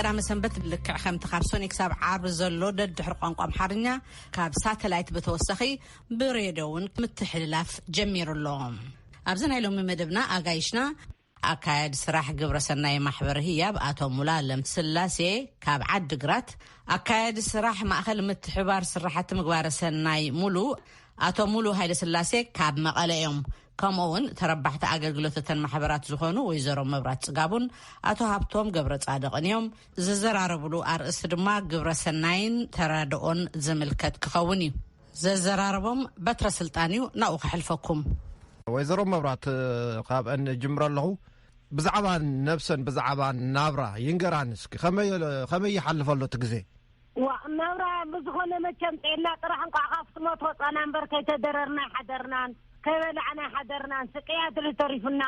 ቀዳመ ሰንበት ልክዕ ከምቲ ካብ ሶኒ ክሳብ ዓርቢ ዘሎ ደድሕሪ ቋንቋ ኣምሓርኛ ካብ ሳተላይት ብተወሳኺ ብሬድዮ እውን ምትሕልላፍ ጀሚሩ ኣሎ። ኣብዚ ናይ ሎሚ መደብና ኣጋይሽና ኣካያዲ ስራሕ ግብረ ሰናይ ማሕበር ህያብ ኣቶ ሙሉኣለም ስላሴ ካብ ዓዲ ግራት፣ ኣካያዲ ስራሕ ማእኸል ምትሕባር ስራሕቲ ምግባረ ሰናይ ሙሉ ኣቶ ሙሉ ሃይለ ስላሴ ካብ መቐለ እዮም። ከምኡ እውን ተረባሕቲ ኣገልግሎት እተን ማሕበራት ዝኾኑ ወይዘሮ መብራት ጽጋቡን ኣቶ ሃብቶም ገብረ ጻድቕን እዮም። ዝዘራረብሉ ኣርእስቲ ድማ ግብረ ሰናይን ተራድኦን ዝምልከት ክኸውን እዩ። ዘዘራረቦም በትረ ስልጣን እዩ። ናብኡ ከሕልፈኩም። ወይዘሮ መብራት፣ ካብአን ጅምረ ኣለኹ። ብዛዕባ ነብሰን፣ ብዛዕባ ናብራ ይንገራን እስኪ። ከመይ፣ ከመይ ይሓልፍ ኣሎ እቲ ግዜ? ዋ፣ ናብራ ብዝኾነ መቸም ጥዕና ጥራሕ እንቋዕ ካብ ትሞት ወፃና እምበር ከይተደረርና ሓደርናን፣ ከይበላዕና ሓደርናን፣ ስቅያት ዶ ተሪፉና፣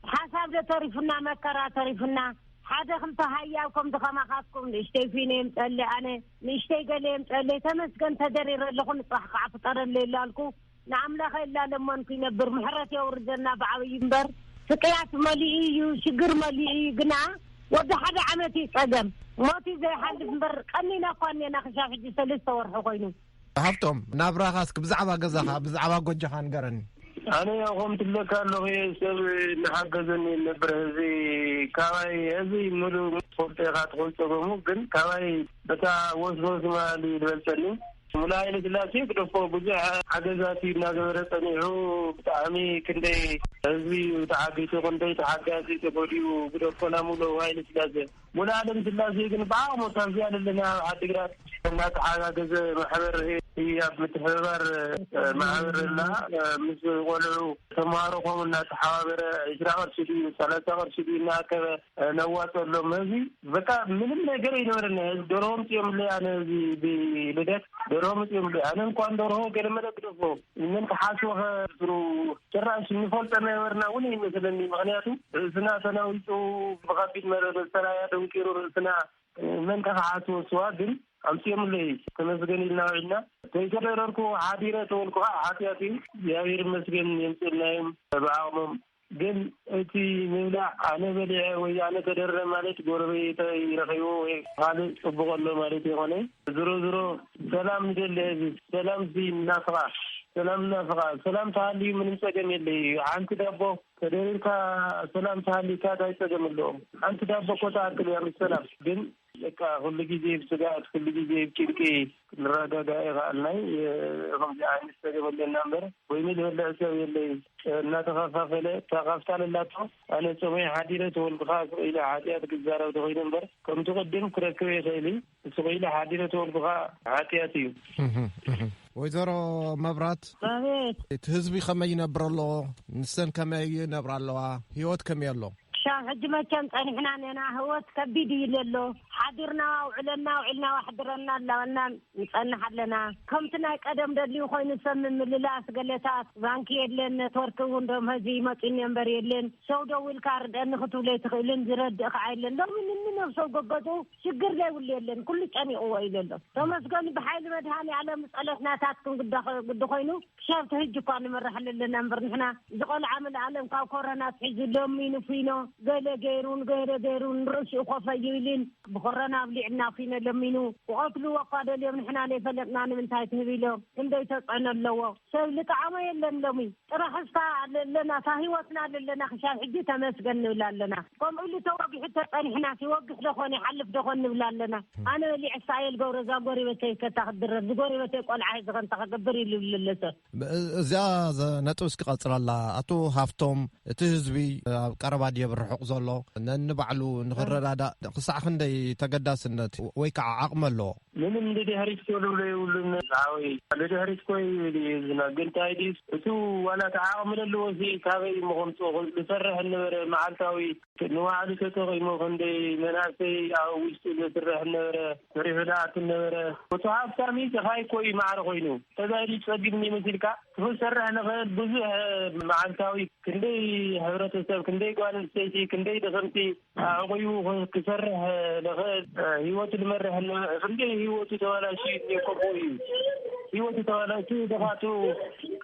ሓሳብ ዶ ተሪፉና፣ መከራ ተሪፉና። ሓደ ክልተ ሃያብ ከምዚ ከማኻትኩም ንእሽተይ ፊነ የምፀለይ፣ ኣነ ንእሽተይ ገለ የምፀለይ፣ ተመስገን ተደሪረ ኣለኹ፣ ንፅባሕ ከዓ ፍጠረለይ ይላልኩ። ንኣምላኸ ይላለመንኩ ይነብር፣ ምሕረት የውርደና ብዓብዩ እምበር። ስቅያት መሊኡ እዩ፣ ሽግር መሊኡ እዩ፣ ግና ወዲ ሓደ ዓመት እዩ ጸገም። ሞት እዩ ዘይሓልፍ እምበር፣ ቀኒና እኳ እኔና ክሻብ ሕጂ ሰለስተ ወርሒ ኮይኑ። ሃብቶም፣ ናብራኻ እስኪ ብዛዕባ ገዛኻ፣ ብዛዕባ ጎጆኻ ንገረኒ። ኣነ ያው ከም ትብለካ ኣለኹ፣ እየ ሰብ እናሓገዘኒ ይነብር። እዚ ካባይ፣ እዚ ምሉእ ትፈልጦ ኢኻ፣ ትኾን ጸገሙ፣ ግን ካባይ በታ ወስወስ ማሊ ዝበልጸኒ። ሙሉ ሃይለ ስላሴ ግደፎ፣ ብዙሕ ሓገዛት እዩ እናገበረ ጸኒሑ። ብጣዕሚ ክንደይ ህዝቢ ተዓጊሱ፣ ክንደይ ተሓጋዚ ተጎዲኡ፣ ግደፎ ናሙሉ ሃይለ ስላሴ። ሙሉ ኣለም ስላሴ ግን ብዓቕሙ ካብዚኣ ዘለና ኣብ ዓዲግራት እናተሓጋገዘ፣ ማሕበር ህያብ ምትሕብባር ማሕበር እና ምስ ቆልዑ ተምሃሮ ከምኡ እናተሓባበረ፣ ዕስራ ቅርሺ ድዩ ሰላሳ ቅርሺ ድዩ እናኣከበ ነዋፀሎም። እዚ በቃ ምንም ነገር ኣይነበረን። ደርሆ ምፅኦምለይ፣ ኣነ እዚ ብልደት ደርሆ ምፅኦምለይ። ኣነ እንኳን ደርሆ ገለመለ ግደፎ፣ መን ክሓስቦ ከ? ስሩ ጭራሽ እንፈልጦ ነበርና እውን ኣይመስለኒ። ምክንያቱ ርእስና ተናዊፁ፣ ብከቢድ መረ-፣ መሰላያ ደንቂሩ ርእስና፣ መን ከ ክሓስቦ? ስዋ ግን ኣምፅኦምለይ፣ ተመስገን ኢልና ውዒልና። ከይተደረርኩ ሓዲረ ተበልኩ ከዓ ሓጢኣት እዩ። እግዚኣብሔር ይመስገን የምፅእልና እዮም ብዓቕሞም። ግን እቲ ምብላዕ፣ ኣነ በሊዐ ወይ ኣነ ተደረ ማለት፣ ጎረቤተይ ረኺቡ ወይ ካልእ ጽቡቕ ኣሎ ማለት ይኾነ። ዝሮ ዝሮ ሰላም ንደሊ ህዝቢ፣ ሰላም ሲ እናፍቓ፣ ሰላም እናፍቓ፣ ሰላም ተሃልዩ ምንም ጸገም የለይ። ሓንቲ ዳቦ ተደሪርካ ሰላም ተሃልዩካ እንታይ ጸገም ኣለዎ? ሓንቲ ዳቦ እኮ ትኣክል እያ ምስ ሰላም። ግን በቃ ኩሉ ግዜ ብስጋት፣ ኩሉ ግዜ ብጭንቂ ክንረጋጋእ ይኸኣልናይ። ከምዚ ዓይነት ጸገም ኣለና እምበር፣ ወይኒ ዝበልዕ ሰብ የለይ። እናተኸፋፈለ፣ እታ ካብታ ለላቶ፣ ኣነ ጸሙየ ሓዲረ ተወልድኻ ስቕ ኢለ ሓጢኣት ክዛረብ ተኾይኑ እምበር፣ ከምቲ ቅድም ክረክብ ይኽእል እዩ። ስቕ ኢለ ሓዲረ ተወልድኻ ሓጢኣት እዩ። እህ፣ እህ። ወይዘሮ መብራት፣ ኣቤት። እቲ ህዝቢ ከመይ ይነብር ኣሎ? ንሰን ከመይ ይነብራ ኣለዋ? ህይወት ከመይ ኣሎ? ክሻብ ሕጂ መቸም ጸኒሕና ነና፣ ህይወት ከቢድ እዩ ዘሎ። ሓዲርና ውዕለና፣ ውዕልና ዋሕድረና ኣለና፣ ንጸንሕ ኣለና። ከምቲ ናይ ቀደም ደልዩ ኮይኑ ሰብ ምምልላስ፣ ገለታት፣ ባንኪ የለን፣ ኔትወርክ እውን ዶም ህዚ ይመጹኒ እምበር የለን። ሰው ደዊልካ ርደኒ ክትብሎ ኣይትኽእልን፣ ዝረድእ ከዓ የለን። ሎሚ ንንነብሰው ገገጹ ሽግር ዘይብሉ የለን፣ ኩሉ ጨኒቕዎ እዩ ዘሎ። ተመስገን ብሓይሊ መድሃኔ ዓለም ጸሎት ናታትኩም ግዳ ኸ-፣ ግዲ ኮይኑ ክሻብ እቲ ሕጂ እኳ ንመርሕ ኣለና እምበር ንሕና እዚ ቆልዓ መድሃኔ ዓለም ካብ ኮረና ኣትሒዙ ለሚኑ ፊኖ ገለ ገይሩን ገለ ገይሩን ርእሲኡ ኮፍ ኣይብልን። ብኮረና ኣብሊዕና ፊኖ ለሚኑ ክቐትልዎ እኳ ደልዮም ንሕና ዘይፈለጥና ንምንታይ ትህብ ኢሎም ክንደይ ተጽዕኖ ኣለዎ። ሰብ ልጥዓሞ የለን ሎሚ። ጥራሕ እስካ ለለና፣ እታ ህይወትና ለለና ክሻብ ሕጂ ተመስገን ንብል ኣለና። ከምኡ ኢሉ ተወጊሑ ተጸኒሕና፣ ሲወግሕ ዶ ኾን፣ ይሓልፍ ዶ ኾን ንብል ኣለና። ኣነ በሊዐ ሳየል ገብረ፣ እዛ ጎረቤተይ ከታ ክድረር፣ ዝጎረቤተይ ቆልዓ ሒዘ ከንታ ክገብር ኢሉ ይብለለ ሰብ። ብ-፣ እዚኣ ዘ-፣ ነጥብ እስኪ ቀጽለላ። ኣቶ ሃፍቶም፣ እቲ ህዝቢ ኣብ ቀረባ ድየብ ርሑቕ ዘሎ፣ ነንባዕሉ ንኽረዳዳእ ክሳዕ ክንደይ ተገዳስነት ወይ ከዓ ዓቕሚ ኣለዎ? ምንም ንድሕሪት ክብሎ የብሉን ዝሓወይ። ንድሕሪት ኮይ ይብል እዩ ህዝብና። ግን እንታይ ድዩ፣ እቱ ዋላ እቲ ዓቕሚ ዘለዎ ሲ ካበይ እሞ ከምፅኦ? ዝሰርሕ ነበረ መዓልታዊ ንባዕሉ ተጠቒሙ፣ ክንደይ መናእሰይ ኣብ ውሽጡ ዘስርሕ ነበረ፣ ሰሪሑ ዝኣቱ ነበረ። እቱ ሃብታሚ ድኻይ ኮይ ማዕረ ኮይኑ። ተዛይዱ ጸጊብኒ መሲልካ፣ ክሰርሕ ንኽእል ብዙሕ መዓልታዊ ክንደይ ሕብረተሰብ፣ ክንደይ ጓል ኣንስተይቲ፣ ክንደይ ድኽምቲ ኣዕቑቡ ክሰርሕ ንኽእል፣ ህይወቱ ዝመርሕ ን-፣ ክንደይ ህይወቱ ተባላሽዩ እኒኦ፣ ከምኡ እዩ። ህይወቱ ተባላሽዩ፣ ደኻቱ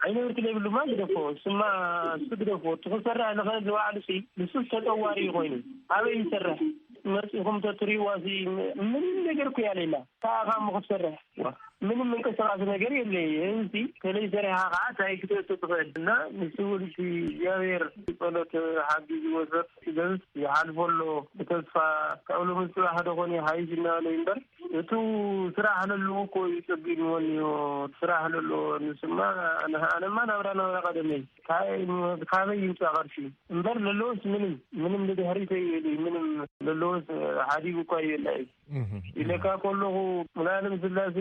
ዓይኒ ብርኪ ዘይብሉ ማ ግደፎ፣ ስማ እሱ ግደፎ። እቲ ክሰርሕ ንኽእል ንባዕሉ ሲ፣ ንሱ ተጠዋሪ እዩ ኮይኑ። ኣበይ ይሰርሕ? መጺኹም ተትሪእዋ ሲ ምንም ነገር እኮ ያለ የላ። ከኣ ካብ ምኽትሰርሕ ምንም ምንቅስቃስ ነገር የለ። እዚ ተለይ ሰሪሓ ከዓ እንታይ ክትወስድ ትኽእል? እና ንሱ እውን እቲ እግዚኣብሔር ጸሎት ሓጊዝዎ ሰብ ገብስ ይሓልፎ ኣሎ ብተስፋ። ካብ ሎሚ ጽባሕ ዶ ኾን ይሓይሽ እናበለ እዩ እምበር፣ እቱ ስራሕ ለለዎ እኮ እዩ ጸጊምዎ እኒኦ። ስራሕ ለለዎ ንስማ፣ ኣነ-፣ ኣነማ ናብራ ናብራ ቀደመይ። ካበይ፣ ካበይ ይምጻእ ቅርሺ? እምበር ለለዎስ ምንም፣ ምንም ንድሕሪት ኣይብል እዩ። ምንም ለለዎስ ሓዲጉ እኳ ይበላ እዩ። እህ። ኢለካ ከለኹ፣ ሙሉዓለም ስላሴ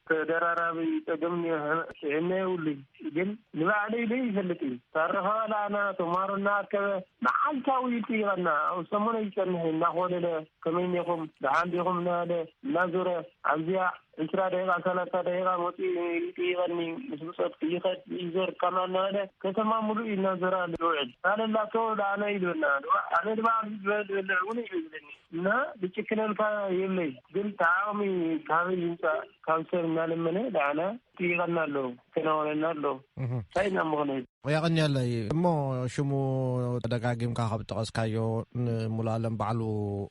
ተደራራቢ ጸገም እኒኦ፣ ጥዕና የብሉን። ግን ንባዕለይ ኢለ ይፈልጥ እዩ። ታረኸባ ለኣና፣ ተማሃሮ እናኣከበ፣ መዓልታዊ ይጥይቐና። ኣብ ሰሙን ኣይጸንሕ እናኾለለ፣ ከመይ እኒኹም፣ ደሓን ዲኹም እናበለ፣ እናዞረ፣ ኣብዚኣ ዕስራ ደቂቓ፣ ሰላሳ ደቂቓ መፂኡ ይጥይቐኒ። ምስ ብፆት ይኸድ፣ ይዞር፣ ከማ እናበለ ከተማ ሙሉእ እናዞረ ኣሎ ዝውዕል። ሳለላቶ ለኣና ይብለና። ኣነ ድማ ኣብዚ ዝበልዕ እውን እዩ ይብለኒ። እና ዝጭክነልካ የብለይ፣ ግን ተዓቕሚ ካበይ ይምፃእ ካብ ሰብ እናለመነ ለኣና ይጥይቐና ኣሎ፣ ይከናወነና ኣሎ። እህ። እንታይ ኢና ምኾነ? የቐንየለይ። እሞ ሽሙ ደጋጊምካ ካብ ጠቐስካዮ ንሙሉኣለም ባዕሉ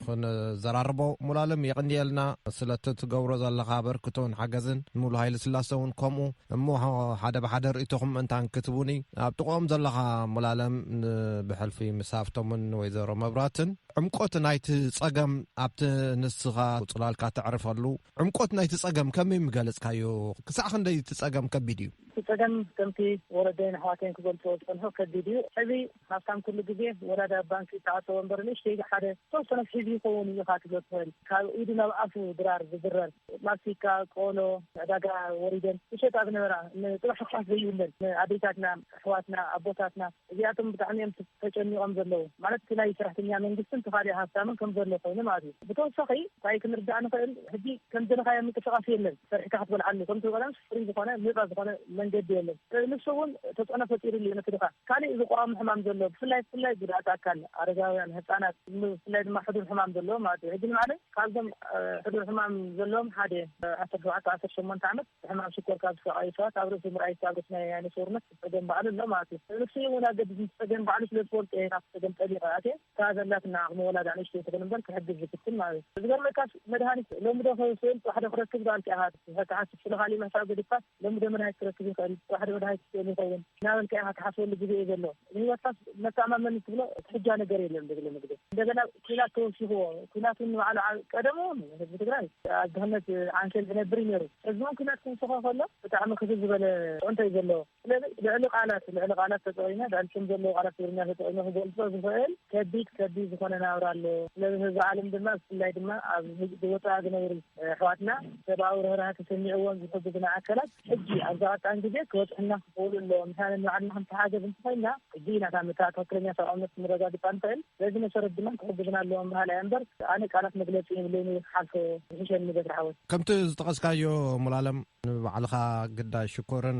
ክንዘራርቦ። ሙሉኣለም የቐንየልና ስለቲ ትገብሮ ዘለኻ ኣበርክቶን ሓገዝን። ንሙሉ ሃይለ ስላሰ እውን ከምኡ። እሞ ሓደ ብሓደ ርእይቶኹም ምእንታን ክትቡኒ ኣብ ጥቕኦም ዘለኻ ሙሉኣለም፣ ንብሕልፊ ምስ ሃብቶምን ወይዘሮ መብራትን ዕምቆት ናይቲ ጸገም ኣብቲ ንስኻ ጽላልካ ተዕርፈሉ ዕምቆት ናይቲ ጸገም ከመይ ምገለጽካዮ? ክሳዕ ክንደይ እቲ ጸገም ከቢድ እዩ? እቲ ጸገም ከምቲ ወለደይን ኣሕዋተይን ክገልጽዎ ዝጸንሑ ከቢድ እዩ። ሕዚ ሃብታም ኩሉ ግዜ ወላዳ ኣብ ባንኪ ዝተዓጸወ እምበር ንእሽተይ ሓደ ዝተወሰነ ሒዙ ይኸውን እዩ ኢኻ ትብሎ ትኽእል። ካብ ኢዱ ናብ ኣፉ ድራር ዝድረር ማስቲካ፣ ቆሎ፣ ዕዳጋ ወሪደን ዝሸጣ ዝነበራ ንጽባሕ ትኳስ ዘይብለን ንኣዴታትና፣ ኣሕዋትና፣ ኣቦታትና እዚኣቶም ብጣዕሚ እዮም ተጨኒቖም ዘለዉ። ማለት እቲ ናይ ሰራሕተኛ መንግስትን እቲ ካልእ ሃብታምን ከም ዘሎ ኮይኑ ማለት እዩ። ብተወሳኺ እንታይ ክንርዳእ ንኽእል፣ ሕጂ ከም ዝደለኻዮ ምንቅስቓስ የለን። ሰሪሕካ ክትበልዓሉ ከምቲ ቀደም ፍሪ ዝኾነ ነፃ ዝኾነ መንገዲ የለን። ንሱ እውን ተፅዕኖ ፈጢሩሉ እዩ ነቲ ድኻ። ካሊእ ዝቋሙ ሕማም ዘሎ ብፍላይ ብፍላይ ጉድኣት ኣካል፣ ኣረጋውያን፣ ህፃናት፣ ብፍላይ ድማ ሕዱር ሕማም ዘለዎ ማለት እዩ። ሕጂ ንባዕለይ ካብዞም ሕዱር ሕማም ዘለዎም ሓደ ዓሰርተ ሸውዓተ ዓሰርተ ሸሞንተ ዓመት ብሕማም ሽኮር ካብ ዝሰቃዩ ሰባት ኣብ ርእሲ ምርኣይ ኣብ ርእሲ ናይ ዓይነ ስውርነት ጸገም ባዕሉ ኣሎ ማለት እዩ። ንሱ እውን ኣገድስ ምስ ጸገም ባዕሉ ስለ ዝፈልጦ እየ ናብቲ ጸገም ጠሊቐ ኣትየ። እታ ዘላትና ዓቕሚ ወላዳ ንእሽተይ ትኹን እምበር ክሕግዝ ዝፍትን ማለት እዩ። ዝገርመካስ መድሃኒት ሎሚ ዶ ክስእል ጽባሕ ዶ ክረክብ ዶ ኣልካ ኢኻ ትሓስብ። ስለ ካሊእ ምሕሳብ ገዲፍካስ ሎሚ ዶ መድሃኒት ክረክብ ይኽእል፣ ጽባሕ ዶ መድሃኒት ክስእል ይኸውን እናበልካ ኢኻ ትሓስበሉ ግዜ እዩ ዘሎ። ንህይወትካስ መተኣማመኒ ትብሎ እቲ ሕጃ ነገር የለን ብግለ ምግቢ። እንደገና ኲናት ተወሲኽዎ። ኲናት እውን ንባዕሉ ዓ-፣ ቀደም እውን ህዝቢ ትግራይ ኣብ ድኽነት ዓንኬል ዝነብር እዩ ነይሩ። ሕዚ እውን ኲናት ክውስኾ ከሎ ብጣዕሚ ክፍል ዝበለ ፅዕንቶ እዩ ዘለዎ። ስለዚ ልዕሊ ቃላት፣ ልዕሊ ቃላት ተጠቒመ፣ ልዕሊ ስም ዘለዎ ቃላት ትግርኛ ተጠቒመ ክገልፆ ዝኽእል ከቢድ፣ ከቢድ ዝኾነ ናብራ ኣሎ። ስለዚ ህዝቢ ዓለም ድማ፣ ብፍላይ ድማ ኣብ ህዝቢ ወፃኢ ዝነብሩ ኣሕዋትና ሰብኣዊ ርህራሄ ተሰሚዕዎም ዝሕግዙና ኣካላት ሕጂ ኣብ ዝቐጣን ግዜ ክበፅሑና ክኽእሉ ኣለዎም። ምሳሌ ንባዕልና ክንተሓገዝ እንተኾይንና ሕጂ ኢና እታ መታ-፣ ትኽክለኛ ሰብኣውነት ክንረጋግፃ ንኽእል። በዚ መሰረት ድማ ክሕግዙና ኣለዎም በሃላይ እምበር ኣነ ቃላት መግለፂ የብለይን፣ ክሓልፎ ዝሕሸኒ በትሪ ሓወይ። ከምቲ ዝጠቐስካዮ ሙሉዓለም ንባዕልኻ ግዳይ ሽኮርን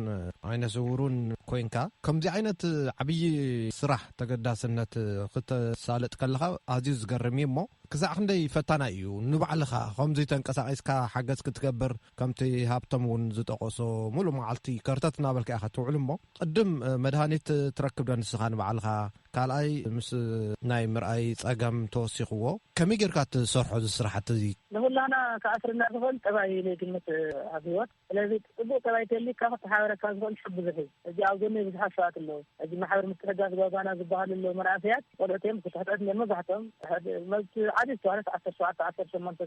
ዓይነ ስውሩን ኮይንካ ከምዚ ዓይነት ዓብዪ ስራሕ ተገዳስነት ክተሳልጥ ከለኻ ኣዝዩ ዝገርም እዩ። እሞ ክሳዕ ክንደይ ፈታናይ እዩ ንባዕልኻ ከምዚ ተንቀሳቒስካ ሓገዝ ክትገብር፣ ከምቲ ሃብቶም እውን ዝጠቐሶ ሙሉእ መዓልቲ ከርተት እናበልካ ኢኻ ትውዕል። እሞ ቅድም መድሃኒት ትረክብ ዶ ንስኻ ንባዕልኻ? ካልኣይ ምስ ናይ ምርኣይ ጸገም ተወሲኽዎ ከመይ ጌርካ ትሰርሖ እዚ ስራሕቲ እዚ? ንኹላና ክኣስረና ዝኽእል ጠባይ ኢለ ይግምት ኣብ ህይወት። ስለዚ ጽቡቕ ጠባይ ተልዩካ ክተሓባበረካ ዝኽእል ሰብ ብዙሕ እዩ። ሕጂ ኣብ ጎነይ ብዙሓት ሰባት ኣለዉ። ሕጂ ማሕበር ምትሕግጋዝ ጓጓና ዝበሃሉ ኣለዉ። መናእሰያት ቆልዑት እዮም፣ ብትሕትሕት እዮም መብዛሕትኦም። ሕድ-፣ መብት ዓዲ ዝተባህለት ዓሰርተ ሸውዓተ ዓሰርተ ሸሞንተ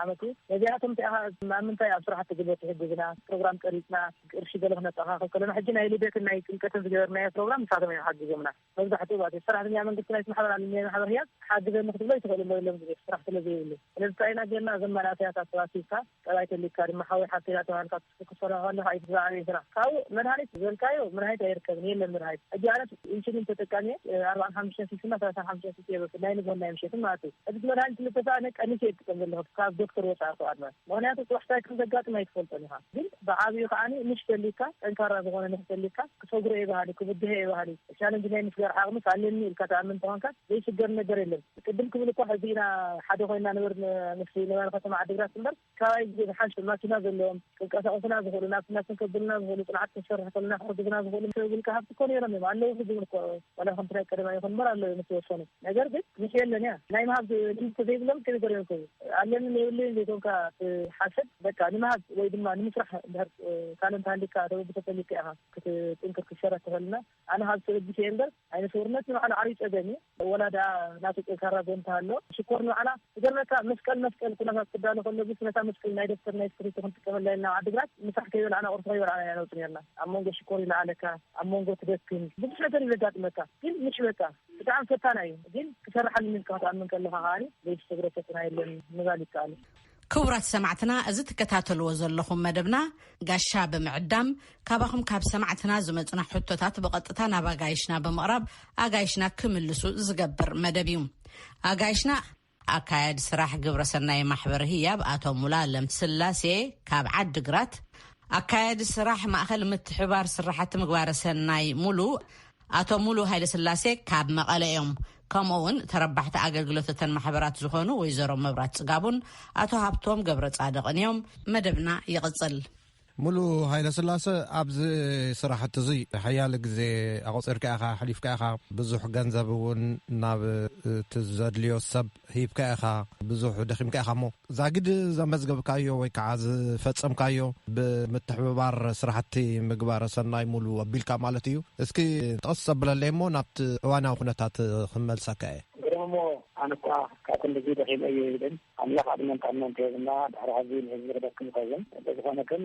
ዓመት እዩ። ነዚኣቶም እንታይ ኢኻ፣ ኣብ ምንታይ ኣብ ስራሕቲ ጉልበት ይሕግዙና፣ ፕሮግራም ቀሪጽና፣ ቅርሺ ገለ ክነጠኻኽብ ከለና፣ ሕጂ ናይ ልደትን ናይ ጥምቀትን ዝገበርናዮ ፕሮግራም ንሳቶም እዮም ሓጊዞምና። መብዛሕትኡ ማለት እዩ። ሰራሕተኛ መንግስቲ ናይቲ ማሕበር ኣለኒ፣ ናይ ማሕበር ህያብ ሓግዘኒ ክትብሎ ኣይትኽእልን፣ ኢሎም ዝብል ስራሕ ስለ ዘይብሉ። ስለዚ እንታይ ኢና ጌርና፣ እዞም መናእሰያት ኣሰባሲብካ፣ ጠባይ ተልዩካ ድማ ሓወይ ሓፍተይ እናተባሃልካ ክትፈራረቕ ከለኻ እዩ እቲ ዝዓበየ ስራሕ። ካብኡ መድሃኒት ዝበልካዮ መድሃኒት ኣይርከብን፣ የለን መድሃኒት። ሕጂ ኣነ ኢንሱሊን ተጠቃሚ እየ፣ ኣርባዓን ሓሙሽተን ሲስና ሰላሳን ሓሙሽተን ሲስ እየ ዝወስድ፣ ናይ ንግሆን ናይ ምሸትን ማለት እዩ። ሕጂ እቲ መድሃኒት ስለዝተሳእነ ቀኒሰ እየ ዝጥቀም ዘለኹ፣ ካብ ዶክተር ወፃኢ እኮ ኣድማ። ምኽንያቱ ፅባሕ እንታይ ከም ዘጋጥም ኣይትፈልጦን ኢኻ። ግን ብዓብዩ ከዓኒ ንሽ ተልዩካ፣ ጠንካራ ዝኾነ ንሽ ተልዩካ፣ ክሰግሮ እየ በሃሊ፣ ክብድሆ እየ በሃሊ፣ ቻለንጅ ናይ ምስጋር ዓቕምስ ኣለኒ እኒ ኢልካ ተኣምን ተኾንካ ዘይሽገር ነገር የለን። ቅድም ክብል እኳ ሕዚ ኢና ሓደ ኮይና ንበር ምስ ነበረ ከተማ ዓዲግራት እምበር፣ ካባይ ዝሓሽ ማኪና ዘለዎም ክንቀሳቀሱና ዝኽእሉ፣ ናብቲ ናብትን ከብሉና ዝኽእሉ፣ ጽንዓት ክንሰርሕ ከለና ክሕግዙና ዝኽእሉ ሰብ ውልቀ ሃብቲ እኮ ነይሮም እዮም፣ ኣለዉ። ሕዚ እውን እኮ ዋላ ከምቲ ናይ ቀደማ ይኹን እምበር ኣለዉ እዮም ዝተወሰኑ። ነገር ግን ምሽ የለን እያ። ናይ ምሃብ ልምዲ ዘይብሎም ከመይ ገይሮም ይከውን? ኣለኒ የብለይን ዘይኮንካ ትሓስብ፣ በቃ ንምሃብ ወይ ድማ ንምስራሕ እንድሕር ታለንት ሃልካ ተበግሶ ተሊካ ኢኻ ክትጥንክር ክትሸረክ ትኽእልና። ኣነ ካብ ሰብ ኣዲስ እየ እምበር፣ ኣይነ ስውርነት ንባዕሉ ዓብዪ ጸገም እዩ። ወላ ደኣ ናቱ ጠንካራ ጎንታ ኣሎ። ሽኮር ንባዕላ ትገርመካ፣ መስቀል መስቀል ኩነታት ክዳሎ ከሎ፣ ብስ ነታ መስቀል ናይ ደብተር ናይ ስክሪቶ ክንጥቀመላ ኢልና ኣብ ዓድግራት ምሳሕ ከይበላዕና ቁርሲ ከይበላዕና ኢና ነውጽእ ነርና። ኣብ መንጎ ሽኮር ይለዓለካ፣ ኣብ መንጎ ትደክም፣ ብዙሕ ነገር እዩ ዘጋጥመካ። ግን ምሽ በቃ ብጣዕሚ ፈታና እዩ። ግን ክሰርሓሉ ኢልካ ክትኣምን ከለኻ ከኣ ዘይትሰግሮ ፈተና የለን ምባል ይከኣል እዩ። ክቡራት ሰማዕትና፣ እዚ ትከታተልዎ ዘለኹም መደብና ጋሻ ብምዕዳም፣ ካባኹም ካብ ሰማዕትና ዝመጹና ሕቶታት ብቐጥታ ናብ ኣጋይሽና ብምቕራብ ኣጋይሽና ክምልሱ ዝገብር መደብ እዩ። ኣጋይሽና፣ ኣካያዲ ስራሕ ግብረ ሰናይ ማሕበር ህያብ ኣቶ ሙሉኣለም ስላሴ ካብ ዓድግራት፣ ኣካያዲ ስራሕ ማእኸል ምትሕባር ስራሕቲ ምግባረ ሰናይ ሙሉ ኣቶ ሙሉ ሃይለስላሴ ካብ መቐለ እዮም። ከምኡ እውን ተረባሕቲ ኣገልግሎት እተን ማሕበራት ዝኾኑ ወይዘሮ መብራት ጽጋቡን ኣቶ ሃብቶም ገብረ ጻድቕን እዮም። መደብና ይቕጽል። ሙሉ ሃይለስላሴ፣ ኣብዚ ስራሕቲ እዚ ሓያለ ግዜ ኣቑጺርካ ኢኻ፣ ኣሕሊፍካ ኢኻ። ብዙሕ ገንዘብ እውን ናብ እቲ ዘድልዮ ሰብ ሂብካ ኢኻ፣ ብዙሕ ደኺምካ ኢኻ። እሞ ዛጊድ ዘመዝገብካዮ ወይ ከዓ ዝፈጸምካዮ ብምትሕብባር ስራሕቲ ምግባረ ሰናይ ሙሉ ኣቢልካ ማለት እዩ። እስኪ ጠቕስ ዘብለለይ እሞ ናብቲ እዋናዊ ኩነታት ክመልሰካ እየ። ግርም እሞ ኣነ እኳ ካብ ክንድዚ ደኺመ እየ ይብል። ኣምላኽ ዕድመን ጥዕናን እንተሂብና ድሕሪ ሕዚ ንህዝቢ ክደክም ይኸውን። እንተዝኾነ ግን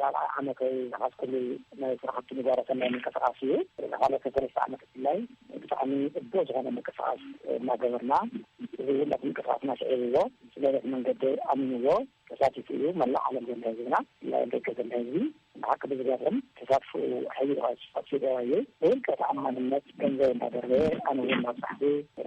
ራብዓይ ዓመት ወይ ዝሓዝኩሉ ናይ ስራሕቲ ምግባረ ሰናይ ምንቅስቃስ እዩ። ዝሓለፈ ሰለስተ ዓመት ብፍላይ ብጣዕሚ ጽቡቕ ዝኾነ ምንቅስቃስ እናገበርና፣ እዚ እውን ነቲ ምንቅስቃስና ስዒብዎ፣ ስለዚ እቲ መንገዲ ኣሚንዎ ተሳቲፉ እዩ። መላእ ዓለም ዘሎ ህዝብና፣ ብፍላይ ኣብ ደገ ዘሎ ህዝቢ ብሓቂ ብዝገርም ተሳትፎኡ ኣሕይሉ ቀስ-፣ ቀጺልዎ እዩ። ብውልቀ ተኣማንነት ገንዘብ እናደረበ፣ ኣነ እውን ናብ ጻሕፊ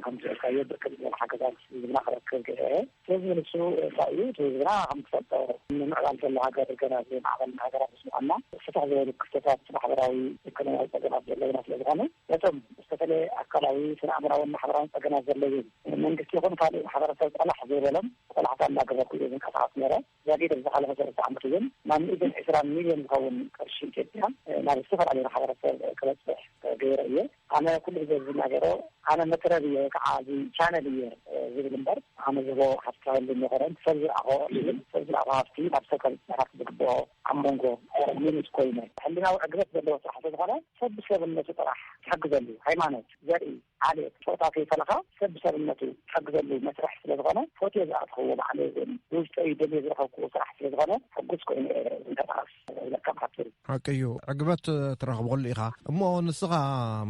ከም ዝብልካዮ ብርክት ዝበለ ሓገዛት ህዝብና ክረክብ ገይረ እየ። ስለዚ ንሱ እንታይ እዩ፣ እቲ ህዝብና ከም ትፈልጦ ንምዕባል ዘሎ ሃገር ገና ዘይማዕበል ሃገራት ምስ ምዃንና፣ ፍትሕ ዝበሉ ክፍተታት ማሕበራዊ ኢኮኖሚያዊ ጸገማት ዘለውና ስለ ዝኾነ፣ ነቶም ዝተፈለየ ኣካላዊ፣ ስነ ኣእምራውን ማሕበራውን ጸገማት ዘለዎም መንግስቲ ይኹን ካልእ ማሕበረሰብ ቆላሕ ዘይበሎም ቆላሕታ እናገበርኩ እየ ዝንቀሳቐስ ነይረ። ዛጊድ ኣብ ዝሓለፈ ሰለስተ ዓመት እውን ናብ ሚእትን ዕስራን ሚልዮን ዝኸውን ቅርሺ ኢትዮጵያ፣ እ፣ ናብ ዝተፈላለዩ ማሕበረሰብ ክበፅሕ፣ እ፣ ገይረ እየ። ኣነ ኩሉ ግዜ ዝናገሮ፣ ኣነ መትረብ እየ ወይ ከዓ እዚ ቻነል እየ፣ እ፣ ዝብል እምበር፣ ኣነ ዝህቦ ሃፍቲ የብለይን። ሰብ ዝረኣኾ ይብል፣ ሰብ ዝረኣኾ ሃፍቲ ናብ ሰብ ከብፅሕ ዝግብኦ ኣብ መንጎ፣ እ፣ ሚኒት ኮይነ። ሕልናዊ ዕግበት ዘለዎ ስራሕ ስለዝኾነ ሰብ ብሰብነቱ ጥራሕ ክሕግዘሉ፣ ሃይማኖት፣ ዘርኢ፣ ዓሌት፣ ጾታ ከይፈለኻ ሰብ ብሰብነቱ ትሕግዘሉ መስርሕ ስለ ዝኾነ፣ ፈትዮ ዝኣተኽዎ ባዕለይ እውን ብውሽጠይ ደልየ ዝረኸብክዎ ስራሕ ስለ ዝኾነ፣ ሕጉስ ኮይኑ እየ ዝንቀሳቐስ። ለካ ብሓጺሩ። ሓቂ እዩ፣ ዕግበት ትረኽበሉ ኢኻ። እሞ ንስኻ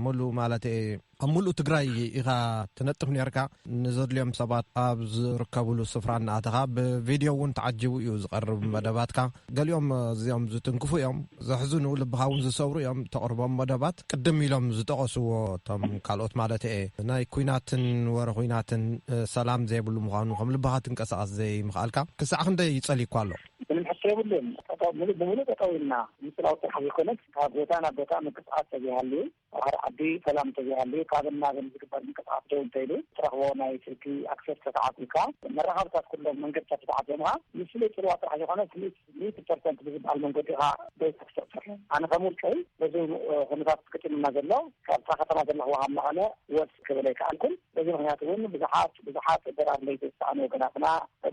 ሙሉ፣ ማለት እየ፣ ኣብ ሙሉእ ትግራይ ኢኻ ትነጥፍ ነርካ። ንዘድልዮም ሰባት ኣብ ዝርከብሉ ስፍራ እናኣተኻ፣ ብቪድዮ እውን ተዓጂቡ እዩ ዝቐርብ መደባትካ። ገሊኦም፣ እዚኦም ዝትንክፉ እዮም፣ ዘሕዝኑ፣ ልብኻ እውን ዝሰብሩ እዮም። ተቕርቦም መደባት ቅድም ኢሎም ዝጠቐስዎ፣ እቶም ካልኦት ማለት እየ፣ ናይ ኲናትን ወረ ኲናትን፣ እ፣ ሰላም ዘይብሉ ምዃኑ፣ ከም ልብኻ ትንቀሳቐስ ዘይምኽኣልካ ክሳዕ ክንደይ ይጸልዩኳ ኣሎ? ምንም ሕቶ የብሉን። ጠጠው፣ ሙሉእ ብሙሉእ ጠጠው ኢልና ምጽላው ጥራሕ ዘይኮነስ፣ ካብ ቦታ ናብ ቦታ ምንቅስቓስ ተዘይሃልዩ፣ ኣብ ሓደ ዓዲ ሰላም እንተዘይሃልዩ፣ ካብን ናብን ዝግበር ምንቅስቓስ ደው እንተኢሉ፣ እትረኽቦ ናይ ስልኪ ኣክሰስ ተተዓጽዩካ፣ መራኸብታት ኩሎም መንገድታት ተተዓጽዮምኻ፣ ንስለ ጽልዋ ጥራሕ ዘይኮነ፣ ስለ ሚእቲ ፐርሰንት ብዝበሃል መንገዲ ኢኻ ደው ተክሰብ። ኣነ ከም ውልቀይ በዚ፣ እ፣ ኩነታት ክጥምና ዘሎ፣ ካብታ ከተማ ዘለኽዋ ካብ መቐለ ወስ ክብል ኣይከኣልኩን። በዚ ምኽንያት እውን ብዙሓት፣ ብዙሓት ደራር ለይቲ ዝተሳእኑ ወገናትና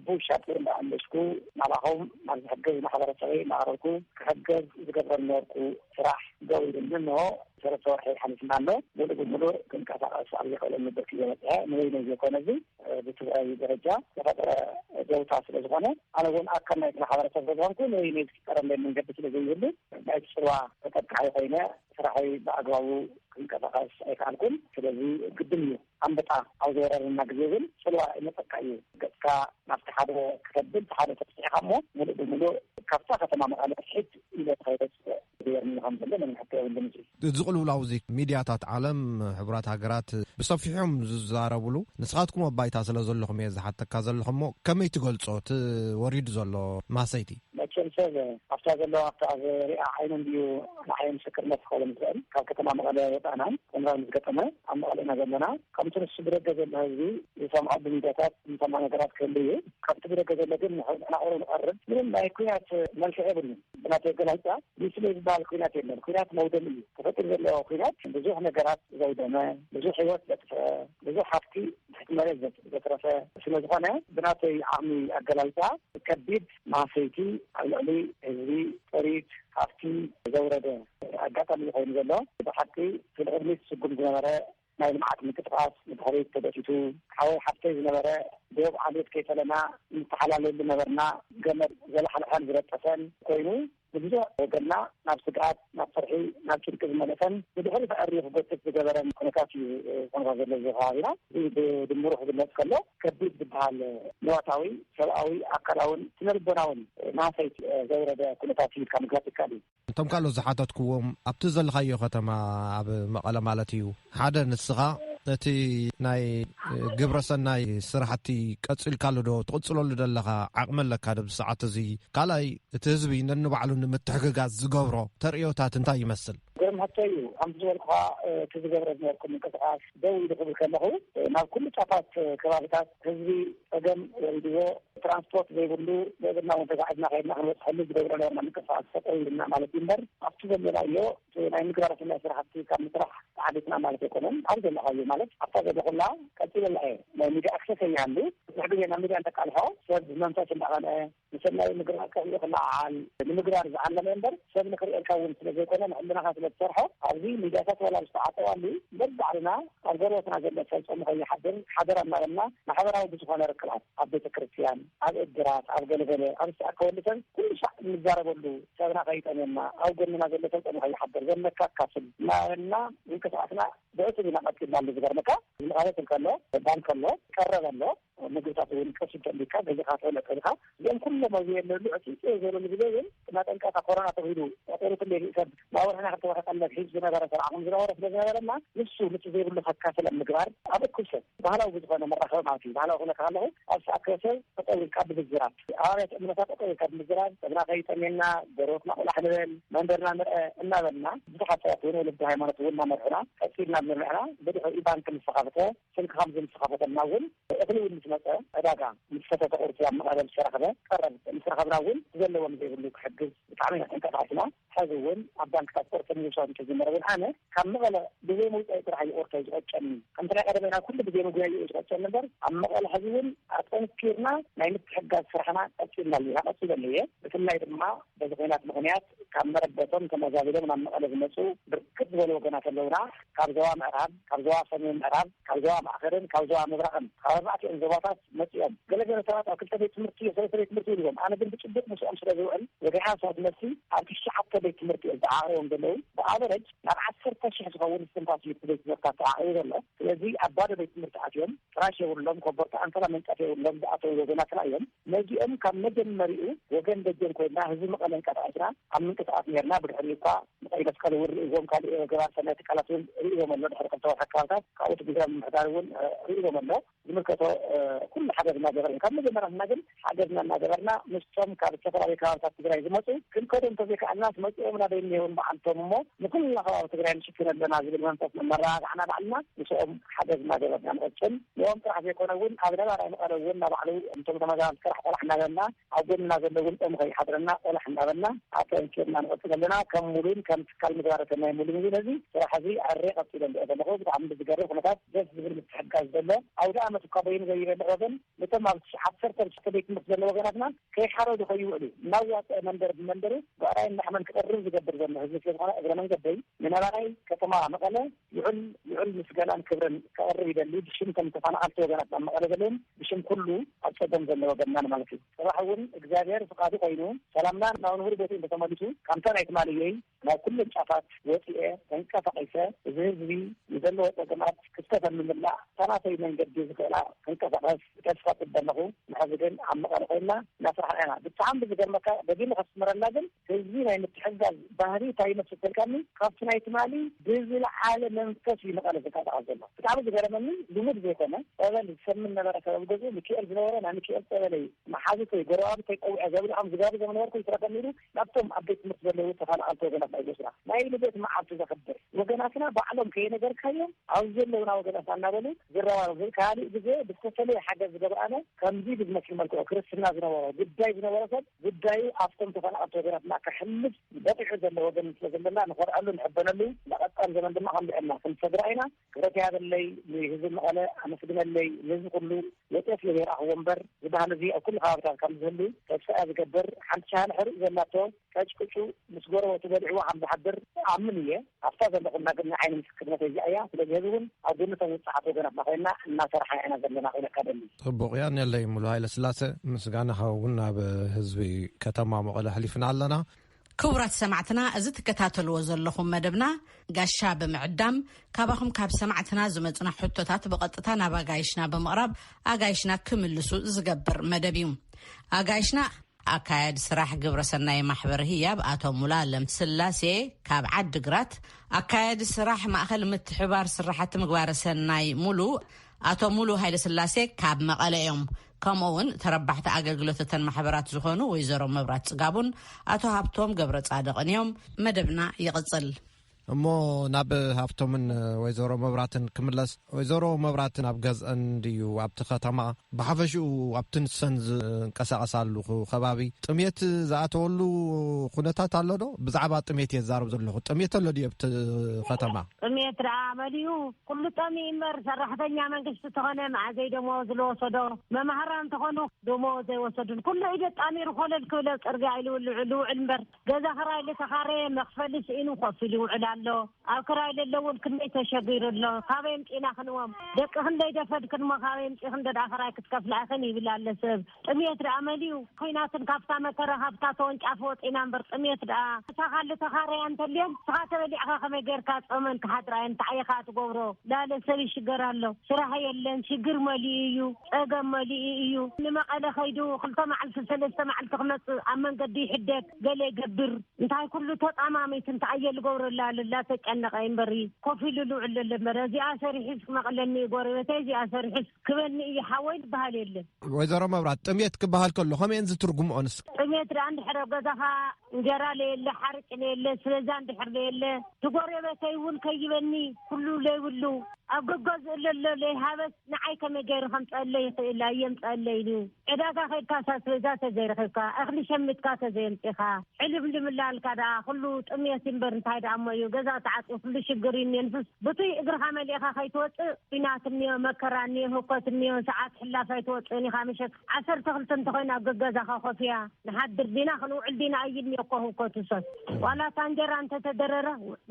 ብውሻጢ እንዳኣመስኩ ናባኹም ናብ ዝሕግዝ ማሕበረሰበይ እናቐረብኩ ክሕገዝ ዝገብረ ዝነበርኩ ስራሕ ደው ኢሉኒ። እንሆ ሰለስተ ወርሒ ሓሊፍና ኣሎ። ሙሉእ ብሙሉእ ክንቀሳቐስ ኣብ ዘይክእለሉ ብርኪ እየ በፂሐ። ንበይነይ ዘይኮነ፣ እዚ ብትግራይ ደረጃ ዝተፈጠረ ደውታ ስለ ዝኾነ፣ ኣነ እውን ኣካል ናይቲ ማሕበረሰብ ስለ ዝኾንኩ፣ ንበይነይ ዝፍጠረለይ መንገዲ ስለ ዘይህሉ፣ ናይቲ ፅልዋ ተጠቃዒ ኮይነ ስራሐይ ብኣግባቡ ክንቀሳቐስ ኣይከኣልኩን። ስለዚ ግድን እዩ፣ ኣንበጣ ኣብ ዝወረረና ግዜ እውን ፅልዋ ይመፀካ እዩ። ገፅካ ናብቲ ሓደ ክተብል፣ እቲ ሓደ ተፍትሒኻ እሞ፣ ሙሉእ ብሙሉእ ካብታ ከተማ መቐለ ሕድ ኢለ ተኸይደስ ገይርኒ ከም ዘሎ ምንም ሕቶ የብሉን። እዚ እዚ ቅልውላው እዚ ሚድያታት ዓለም፣ ሕቡራት ሃገራት ብሰፊሖም ዝዛረብሉ፣ ንስኻትኩም ኣብ ባይታ ስለ ዘለኹም እየ ዝሓተካ ዘለኹ። እሞ ከመይ ትገልጾ እቲ ወሪዱ ዘሎ ማሰይቲ? መቸ መቸም ሰብ ኣብታ ዘለዋ ኣብታ ኣብ ሪኣ ዓይኑ እንድዩ ንዓይ ምስክርነት ክኸውን ዝኽእል። ካብ ከተማ መቐለ ወፃእና ኩነታት ምስ ገጠመ ኣብ መቐለ ኢና ዘለና። ከምቲ ንሱ ብደገ ዘሎ ህዝቢ ዝሰምዖ ብሚድያታት ዝሰምዖ ነገራት ክህሉ እዩ። ካብቲ ብደገ ዘሎ ግን ንሕና ቁሩብ ንቐርብ ምንም ናይ ኩናት መልክዕ የብሉን። ብናተይ ኣገላልፃ ንስለ ዝበሃል ኩናት የለን። ኩናት መውደም እዩ። ተፈጢሩ ዘለዎ ኩናት ብዙሕ ነገራት ዘውደመ፣ ብዙሕ ህይወት ዘጥፍአ፣ ብዙሕ ሃፍቲ ትሕቲ መሬት ዘት- ዘትረፈ ስለ ዝኾነ ብናተይ ዓቕሚ ኣገላልፃ ከቢድ ማህሰይቲ ኣብ ልዕሊ ህዝቢ፣ ጥሪት፣ ሃፍቲ ዘውረደ ኣጋጣሚ ኮይኑ ዘሎ ብሓቂ እቲ ንቕድሚት ስጉም ዝነበረ ናይ ልምዓት ምንቅስቃስ ንድሕሪት ተደፊቱ፣ ሓወይ ሓፍተይ ዝነበረ ዶብ ዓሌት ከይፈለና ንተሓላለየሉ ነበርና፣ ገመድ ዘላሕልሐን ዝረጠፈን ኮይኑ ንብዙሕ ወገንና ናብ ስግኣት፣ ናብ ፍርሒ፣ ናብ ጭንቂ ዝመለሰን ንድሕሪት ኣዕርዩ ክጎትት ዝገበረን ኩነታት እዩ። ኩነታት ዘሎ እዚ ከባቢና እዚ ብድምሩ ክግለፅ ከሎ ከቢድ ዝበሃል ንዋታዊ፣ ሰብኣዊ፣ ኣካላውን ስነልቦናውን ማህሰይቲ ዘውረደ ኩነታት እዩ ኢልካ ምግላፅ ይከኣል እዩ። እቶም ካልኦት ዝሓተትክዎም ኣብቲ ዘለኻዮ ከተማ ኣብ መቐለ ማለት እዩ። ሓደ ንስኻ እቲ ናይ ግብረ ሰናይ ስራሕቲ ቀፂልካሉ ዶ ትቕፅለሉ ዘለኻ ዓቕሚ ኣለካ ዶ ኣብዚ ሰዓት እዚ? ካልኣይ እቲ ህዝቢ ነንባዕሉ ንምትሕግጋዝ ዝገብሮ ተርእዮታት እንታይ ይመስል? ግርም ሕቶ እዩ። ከምቲ ዝበልኩኻ እቲ ዝገብረ ዝነበርኩ ምንቅስቃስ ደው ኢሉ ክብል ከለኹ ናብ ኩሉ ጫፋት ከባብታት ህዝቢ ፀገም ወሪድዎ ትራንስፖርት ዘይብሉ ብእግርና እውን ተጓዒዝና ከይድና ክንበፅሐሉ ዝገብሮ ነበርና ምንቅስቃስ ተጠዊልና ማለት እዩ እምበር ኣብቲ ዘለናዮ ናይ ምግባረ ሰናይ ስራሕቲ ካብ ምስራሕ ተዓሊትና ማለት ኣይኮነን። ኣብ ዘለኻዮ ማለት ኣብታ ዘለኹላ ቀፂለላ እየ። ናይ ሚድያ ኣክሰስ ኣይሃሉ ብዙሕ ግዜ ናብ ሚድያ እንተቃልሖ ሰብ ብመንፈስ እንዳቐንአ ንሰናይ ምግባር ቀሪኡ ክለዓዓል ንምግባር ዝዓለመ እምበር ሰብ ንክርእየልካ እውን ስለ ዘይኮነ ንሕልናኻ ስለ ትሰርሖ ኣብዚ ሚድያታት ዋላ ዝተዓጠዋሉ በባዕልና ኣብ ገርበትና ዘሎ ሰብ ጾሙ ከይሓድር ሓደራ እናበልና ማሕበራዊ ብዝኾነ ርክባት ኣብ ቤተ ክርስቲያን ኣብ እድራት ኣብ ገለገለ ኣብ ዝተኣከበሉ ሰብ ኩሉ ሻዕ እንዛረበሉ ሰብና ከይጠምየና ኣብ ጎንና ዘሎ ሰብ ጾሙ ከይሓድር ዘለካ ካፍል እናበልና ምንቅስቃስና ብዕቱብ ኢና ቀፂልናሉ። ዝገርመካ ዝመቐለት እንከሎ ባን ከሎ ቀረበ ኣሎ ምግብታት እውን ቅርሺ እንተሊካ ገዚኻ ትበልዕ ከሊካ እዚኦም ኩሎም ኣብዚ የለሉ ዕፅይፅዮ ዝበለሉ ግዜ ግን እናጠንቀቃ ኮሮና ተብሂሉ ቆጠሩ ክንደይ ሰብ ናብ ወርሕና ክልተ ወርሒ ቀለብ ሒዝ ዝነበረ ሰብ ዓቕሚ ዝነበረ ስለ ዝነበረና ንሱ ንሱ ዘይብሉ ከካፍለ ምግባር ኣብ እኩል ሰብ ባህላዊ ብዝኾነ መራኸቢ ማለት እዩ። ባህላዊ ክብለካ ከለኹ ኣብ ዝተኣከበ ሰብ ጠጠው ኢልካ ብምዝራብ ኣብ ኣብያተ እምነታት ጠጠው ኢልካ ብምዝራብ ሰብና ከይጠሜና ጎረቤትና ቆላሕ ንበል መንበርና ንርአ እናበልና ብዙሓት ሰባት እውን ወለዲ ሃይማኖት እውን እናመርሑና ቀፂልና ዝርዕና ብድሕሪኡ ባንክ ምስ ተኸፍተ ስልኪ ከም ዝምስኻ ፈተና እውን እኽሊ እውን ምስ መፀ ዕዳጋ ምስ ፈተተ ቁርሲ ኣብ መቐረብ ዝተረኽበ ቀረብ ምስ ረኸብና እውን ዘለዎም ዘይብሉ ክሕግዝ ብጣዕሚ ኢና ተንቀሳቒስና። ሕዚ እውን ኣብ ባንክታት ቁርሲ ምውሳድ እንተጀመረ እውን ኣነ ካብ መቐለ ብዘይ መውፃኢ ጥራሕ እዩ ቁርሲ ዝቆጨኒ። ከምቲ ናይ ቀደመና ኩሉ ብዘይ መጉያይ እዩ ዝቆጨኒ እምበር ኣብ መቐለ ሕዚ እውን ኣጠንኪርና ናይ ምትሕጋዝ ስራሕና ቀፂልና ኣለና ቀፂለ ኣለየ። ብፍላይ ድማ በዚ ኩናት ምኽንያት ካብ መረበቶም ተመዛቢሎም ናብ መቐለ ዝመፁ ብርክት ዝበሉ ወገናት ኣለውና። ካብ ዞባ ምዕራብ፣ ካብ ዞባ ሰሜን ምዕራብ፣ ካብ ዞባ ማእኸልን ካብ ዞባ ምብራቕን ካብ ኣርባዕቲኦም ዞባታት መፂኦም። ገለገለ ሰባት ኣብ ክልተ ቤት ትምህርቲ ሰለስተ ቤት ትምህርቲ ይብልዎም። ኣነ ግን ብጭቡጥ ምስኦም ስለ ዝውዕል ወገሓ ሰባት መልሲ ኣብ ትሽዓተ ቤት ትምህርቲ እዮም ተዓቒቦም ዘለዉ። ብኣቨረጅ ናብ ዓሰርተ ሽሕ ዝኸውን እስትንፋስ እዩ እቲ ቤት ትምህርታት ተዓቒቡ ዘሎ። ስለዚ ኣብ ባዶ ቤት ትምህርቲ ኣትዮም ፍራሽ የብሎም፣ ኮቦርታ ኣንሶላ መንጸፍ የብሎም ዝኣተዉ ወገናትና እዮም። ነዚኦም ካብ መጀመሪኡ ወገን ደጀን ኮይና ህዝቢ መቐለ እንቀሳቐስና ኣብ ምንቅስቃስ ነርና። ብድሕሪኡ እኳ ንቀይ መስቀል እውን ርእዎም፣ ካልእ ገባር ሰናይ ትካላት እውን ርእዎም ኣሎ። ድሕሪ ክልተ ወርሒ ኣካባብታት ካብኡ እቲ ግዝያዊ ምምሕዳር እውን ርእዎም ኣሎ። ዝምልከቶ ኩሉ ሓገዝ እናገበርና ካብ መጀመርያና ግን ሓገዝና እናገበርና ምስቶም ካብ ዝተፈላለዩ ከባብታት ትግራይ ዝመፁ ክንከዶም እንተዘይከኣልና መፂኦም ናበይ እኒሄውን በዓልቶም እሞ ንኩልና ከባቢ ትግራይ ንሽፍን ኣለና ዝብል መንፈስ መመራጋዕና ባዕልና ምስኦም ሓገዝ እናገበርና ንቐፅል። ንኦም ጥራሕ ዘይኮነ እውን ኣብ ነባራይ መቐለ እውን ናባዕሉ እንቶም ተመዛባል ስራሕ ቆላሕ እናበልና ኣብ ጎንና ዘለውን ኦም ከይሓድረና ቆላሕ እናበልና ኣጠንኪርና ንቐፅል ኣለና። ከም ሙሉን ከም ትካል ምግባረተ ናይ ሙሉን እውን እዚ ስራሕ እዚ ኣሬ ቀፂለ እንድኦ ዘለኹ ብጣዕሚ ብዝገርም ኩነታት ደስ ዝብል ምትሕጋዝ ዘሎ ኣውደ ኣመት እኳ በይኑ ዘይበልዕ ወገን ነቶም ኣብ ዓሰርተ ሽተ ቤት ትምህርቲ ዘሎ ወገናትና ከይሓረዱ ከይውዕሉ እናዋፀ መንደር ብመንደሩ ብዕራይ እናሕመን ክቐርብ ዝገብር ዘሎ ህዝቢ ስለ ዝኾነ እግረ መንገደይ ንነባራይ ከተማ መቐለ ልዑል ልዑል ምስጋናን ክብርን ከቕርብ ይደሊ። ብሽም ከም ተፈናቐልቲ ወገናት ኣብ መቐለ ዘለውን ብሽም ኩሉ ኣብ ፀገም ዘሎ ወገንናን ማለት እዩ። ፅባሕ እውን እግዚኣብሔር ፍቓዱ ኮይኑ ሰላምና ናብ ንቡር ቦትኡ እንተተመሊሱ ከምታ ናይ ትማሊ እየይ ናብ ኩለን ጫፋት ወፂኤ ተንቀሳቒሰ እዚ ህዝቢ ንዘለዎ ፀገማት ክፍተተሉ ምላእ እታ ናተይ መንገዲ ዝኽእላ ክንቀሳቐስ ተስፋ ፅበ ኣለኹ። ንሕዚ ግን ኣብ መቐለ ኮይንና እናሰራሕና ኢና። ብጣዕሚ ብዝገርመካ ደጊመ ከስምረልና ግን ህዝቢ ናይ ምትሕግጋዝ ባህሪ እንታይ ይመስል ተልካኒ ካብቲ ናይ ትማሊ ብዝለዓለ መንፈስ እዩ መቐለ ዝንቀሳቐስ ዘሎ። ብጣዕሚ ዝገረመኒ ልሙድ ዘይኮነ ጸበል ዝሰምን ነበረ ሰበብ እዚ ሚካኤል ዝነበረ ናይ ሚካኤል ጸበለይ መሓዙተይ ጎረባብተይ ቀውዐ ዘብል ከም ዝጋብዞ ዝነበርኩ ይትረፈኒ ኢሉ ናብቶም ኣብ ቤት ትምህርቲ ዘለዉ ተፈናቐልቲ ወገናት ናይ ኤርትራ ናይ ልደት መዓልቲ ዘኽብር ወገናትና ባዕሎም ከየነገርካዮም ኣብዚ ዘለውና ወገናት እናበሉ ዝረባረቡ። ካልእ ግዜ ብዝተፈለየ ሓገዝ ዝገብራነ ከምዚ ብዝመስል መልክዑ ክርስትና ዝነበሮ ጉዳይ ዝነበረ ሰብ ጉዳዩ ኣብቶም ተፈናቐልቲ ወገናትና ከሕልፍ በቂዑ ዘሎ ወገን ስለ ዘለና ንኾርዐሉ ንሕበነሉ። ንቐጻሊ ዘመን ድማ ከም ልዕልና ክንሰግራ ኢና። ክብረት ያበለይ ንህዝቢ መቐለ ኣመስግነለይ። ንህዝቢ ኩሉ ወጨፍ የበይራኽዎ እምበር ዝበሃል እዚ ኣብ ኩሉ ከባብታት ከም ዝህሉ ተስፋ ዝገብር። ሓንቲ ሻሃን ሕሩጭ ዘላቶ ቀጭቅጩ ምስ ጎረበቱ በሊዕዋ ከም ዝሓድር ኣምን እየ። ኣብታ ዘለኹና ግን ንዓይኒ ምስክርነት እዚኣ እያ። ስለዚ ህዝቢ እውን ኣብ ጎንቶም ውፅዓት ወገናትና ኮይና እናሰርሓ ኢና ዘለና ክብለካ ደሊ። ጽቡቕ እያ ነለይ ሙሉ ሃይለ ስላሰ ምስጋናኻ እውን ናብ ህዝቢ ከተማ መቐለ ኣሕሊፍና ኣለና። ክቡራት ሰማዕትና፣ እዚ ትከታተልዎ ዘለኹም መደብና ጋሻ ብምዕዳም ካባኹም ካብ ሰማዕትና ዝመጹና ሕቶታት ብቐጥታ ናብ ኣጋይሽና ብምቕራብ ኣጋይሽና ክምልሱ ዝገብር መደብ እዩ። ኣጋይሽና ኣካያዲ ስራሕ ግብረሰናይ ማሕበር ህያብ ኣቶ ሙሉኣለም ስላሴ ካብ ዓዲ ግራት፣ ኣካያዲ ስራሕ ማእኸል ምትሕባር ስራሕቲ ምግባረ ሰናይ ሙሉ ኣቶ ሙሉ ሃይለ ስላሴ ካብ መቐለ እዮም። ከምኡ እውን ተረባሕቲ ኣገልግሎት እተን ማሕበራት ዝኾኑ ወይዘሮ መብራት ጽጋቡን ኣቶ ሃብቶም ገብረ ጻድቕን እዮም። መደብና ይቕጽል። እሞ ናብ ሃብቶምን ወይዘሮ መብራትን ክምለስ። ወይዘሮ መብራትን ኣብ ገዝአን ድዩ ኣብቲ ከተማ ብሓፈሽኡ ኣብቲ ንሰን ዝንቀሳቐሳሉ ኹ-፣ ከባቢ ጥሜት ዝኣተወሉ ኩነታት ኣሎ ዶ? ብዛዕባ ጥሜት እየ ዝዛረብ ዘለኹ። ጥሜት ኣሎ ድዩ ኣብቲ ከተማ? ጥሜት ደኣ መሊኡ ኩሉ ጠሚኡ እምበር፣ ሰራሕተኛ መንግስቲ ተኾነ መዓዘይ ደመወዝ ዝወሰዶ፣ መማህራን ተኾኑ ደመወዝ ዘይወሰዱን፣ ኩሉ ኢደ ጣሚሩ ኮለል ክብል ኣብ ጽርግያ ኢሉ ልውዕል፣ ልውዕል እምበር፣ ገዛ ክራይ ልተኻረየ መኽፈሊ ስኢኑ ኮፍ ኢሉ ይውዕል ኣሎ። ኣብ ክራይ ለለውን ክንደይ ተሸጊሩ ኣሎ። ካበይ ኣምጺእና ክንዎም? ደቂ ክንደይ ደፈድክንሞ ካበይ ኣምጺእክን ደኣ ክራይ ክትከፍላ ኢኽን ይብል ኣሎ ሰብ። ጥሜት ደኣ መሊኡ። ኲናትን ካብታ መከራ ካብታ ተወንጫፊ ወጺና እምበር ጥሜት ደኣ። ንሳኻ ልተኻረያ እንተልየን ንስኻ ተበሊዕኻ ከመይ ጌርካ ጾመን ክሓድራ እየን? እንታይ ኢኻ ትገብሮ? ላለ ሰብ ይሽገር ኣሎ። ስራሕ የለን። ሽግር መሊኡ እዩ። ጸገም መሊኡ እዩ። ንመቐለ ከይዱ ክልተ መዓልቲ ሰለስተ መዓልቲ ክመጽእ ኣብ መንገዲ ይሕደግ፣ ገለ ይገብር። እንታይ ኩሉ ተጣማሚት እንታይ እየ ልገብረላ ልላ ተጨነቐ እምበሪ ኮፍ ኢሉ ልውዕል ለለ እምበር እዚኣ ሰሪሒስ ክመቐለኒ እዩ ጎረቤተይ፣ እዚኣ ሰሪሒስ ክበኒ እዩ ሓወይ ዝበሃል የለን። ወይዘሮ መብራት፣ ጥሜት ክበሃል ከሎ ከመየን ዝትርጉምኦንስ? ጥሜት ደኣ እንድሕር ኣብ ገዛኻ እንጀራ ለየለ፣ ሓርጭ ለየለ፣ ስለዛ እንድሕር ለየለ፣ እቲ ጎረቤተይ እውን ከይበኒ ኩሉ ለይብሉ ኣብ ገገዝኡ ለሎ ለይሃበስ ንዓይ ከመይ ገይሩ ከምፀአለይ ይኽእል? ኣየምፀአለይ ኢሉ። ዕዳጋ ከይድካ ሳስቤዛ ተዘይረኺብካ፣ እኽሊ ሸሚትካ ተዘየምፂኻ፣ ሕልምልም ላልካ ደኣ ኩሉ ጥሜት እምበር እንታይ ደኣ እሞ እዩ? ገዛ ተዓፅዩ ኩሉ ሽግር እዩ እኒኦ። ንሱስ ብቱይ እግርኻ መሊእኻ ከይትወፅእ ኲናት እኒኦ፣ መከራ እኒኦ፣ ህውከት እኒኦ፣ ሰዓት ሕላፍ ኣይትወፅእን ኢኻ። ምሸት ዓሰርተ ክልተ እንተኾይኑ ኣብ ገገዛኻ ኮፍያ ንሓድር ዲና ክንውዕል ዲና? ኣይኒ እኮ ህውከቱ ሰብ። ዋላ እታ እንጀራ እንተተደረረ